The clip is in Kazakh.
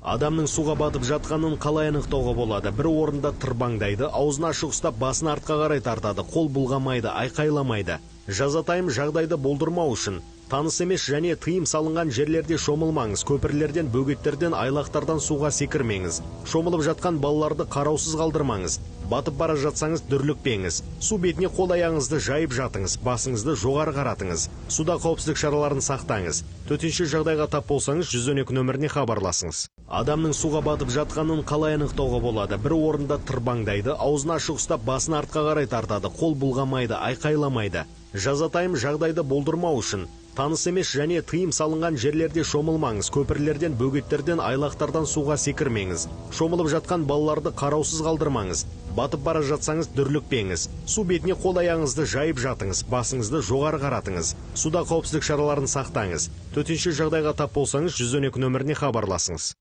Адамның суға батып жатқанын қалай анықтауға болады? Бір орында тырбаңдайды, аузын ашық ұстап, басын артқа қарай тартады, қол бұлғамайды, айқайламайды. Жазатайым жағдайды болдырмау үшін таныс емес және тыйым салынған жерлерде шомылмаңыз, көпірлерден, бөгеттерден, айлақтардан суға секірмеңіз. Шомылып жатқан балаларды қараусыз қалдырмаңыз. Батып бара жатсаңыз, дүрлікпеңіз. Су бетіне қол аяғыңызды жайып жатыңыз, басыңызды жоғары қаратыңыз. Суда қауіпсіздік шараларын сақтаңыз. Төтенше жағдайға тап болсаңыз, 112 нөміріне хабарласыңыз. Адамның суға батып жатқанын қалай анықтауға болады? Бір орында тырбаңдайды, аузын ашық ұстап, басын артқа қарай тартады, қол бұлғамайды, айқайламайды. Жазатайым жағдайды болдырмау үшін таныс емес және тыйым салынған жерлерде шомылмаңыз, көпірлерден, бөгеттерден, айлақтардан суға секірмеңіз. Шомылып жатқан балаларды қараусыз қалдырмаңыз. Батып бара жатсаңыз, дүрлікпеңіз. Су бетіне қол аяғыңызды жайып жатыңыз, басыңызды жоғары қаратыңыз. Суда қауіпсіздік шараларын сақтаңыз. Төтенше жағдайға тап болсаңыз, 112 нөміріне хабарласыңыз.